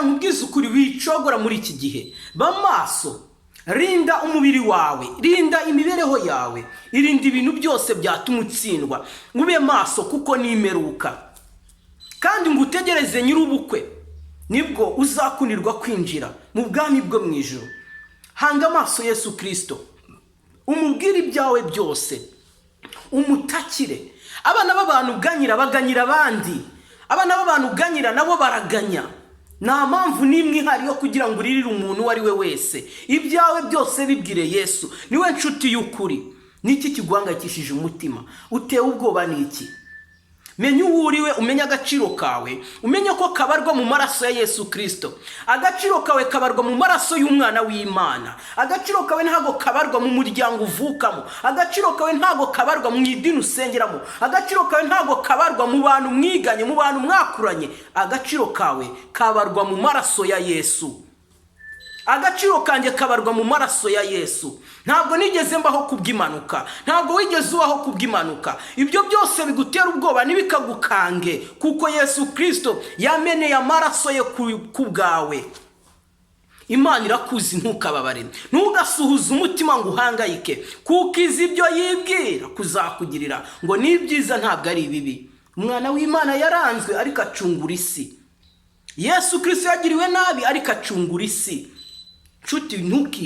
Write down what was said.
Ndagira nkubwize ukuri, wicogora muri iki gihe. Ba maso, rinda umubiri wawe, rinda imibereho yawe, irinda ibintu byose byatuma utsindwa. Ube maso kuko nimeruka, kandi ngo utegereze nyir'ubukwe, nibwo uzakunirwa kwinjira mu bwami bwo mu ijuru. Hanga amaso Yesu Kirisito, umubwire ibyawe byose, umutakire. Abana b'abantu uganyira baganyira abandi, abana b'abantu uganyira nabo baraganya. Nta mpamvu n'imwe ihari yo kugira ngo uririre umuntu uwo ari we wese. Ibyawe byose bibwire Yesu, niwe nshuti y'ukuri. Niki kiguhangayikishije umutima? Utewe ubwoba n'iki? Menya uwo uriwe, umenye agaciro kawe, umenye ko kabarwa mu maraso ya Yesu Kirisito. Agaciro kawe kabarwa mu maraso y'umwana w'Imana. Agaciro kawe ntabwo kabarwa mu muryango uvukamo. Agaciro kawe ntabwo kabarwa mu idini usengeramo. Agaciro kawe ntabwo kabarwa mu bantu mwiganye, mu bantu mwakuranye. Agaciro kawe kabarwa mu maraso ya Yesu. Agaciro kanjye kabarwa mu maraso ya Yesu. Ntabwo nigeze mbaho kubw'impanuka, ntabwo wigeze ubaho kubw'impanuka. Ibyo byose bigutera ubwoba ntibikagukange, kuko Yesu Kirisito yameneye amaraso ye ku bwawe. Imana irakuzi, ntukababare, ntugasuhuze umutima ngo uhangayike, kuko izi ibyo yibwira kuzakugirira, ngo ni ibyiza, ntabwo ari ibibi. Umwana w'Imana yaranzwe ariko acungura isi. Yesu Kirisito yagiriwe nabi ariko acungura isi. Nshuti, ntuki